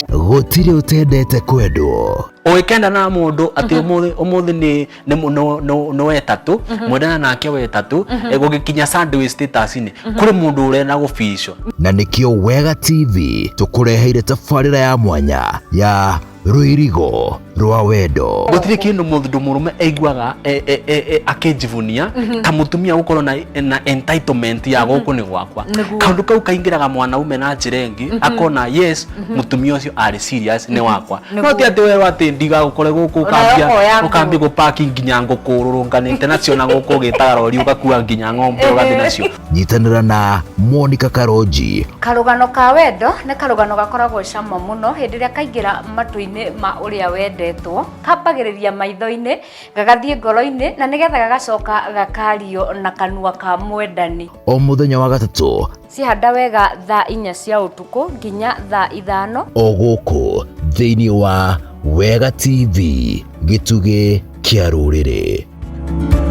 Gũtirĩ ũtendete kwendwo. Ũgĩkenda na mũndũ atĩ ũmũthĩ ũmũthĩ nĩ nĩ mũ- nĩ- nĩ- nĩ wetatũ mwendana nake wetatũ gũgĩkinya Sunday status-inĩ kũrĩ mũndũ ũrenda gũbicwo. Na nĩkĩo Wega TV tũkũreheire tabarĩra ya mwanya ya Rũirigo rwa Wendo. Gũtirĩ kĩndũ mũndũ mũrũme aiguaga akĩnjivunia ta mũtumia gũkorwo na entitlement ya gũkũ nĩ gwakwa. Kaũndũ kau kaingĩraga mwanaume na njĩra ĩngĩ, akona yes, mũtumia ũcio arĩ serious nĩ wakwa. No ti atĩ werwo atĩ ndigagũkore gũkũ ũkambia ũkambia gũpaki nginya ngũkũ ũrũrũnganĩte nacio na gũkũ ũgĩtaga rori ũgakua nginya ng'ombe ũgathiĩ nacio. Nyitanĩra na Monica Karonji. Karũgano ka wendo nĩ karũgano gakoragwo cama mũno hĩndĩ ĩrĩa kaingĩra matũ-inĩ ma ũrĩa wendetwo, kambagĩrĩria maitho-inĩ, gagathiĩ ngoro-inĩ na nĩgetha gagacoka gakario na kanua ka mwendani. O mũthenya wa gatatũ. Cihanda wega thaa inya cia ũtukũ nginya thaa ithano. O gũkũ thĩinĩ wa Wega TV, gĩtugĩ kĩa rũrĩrĩ.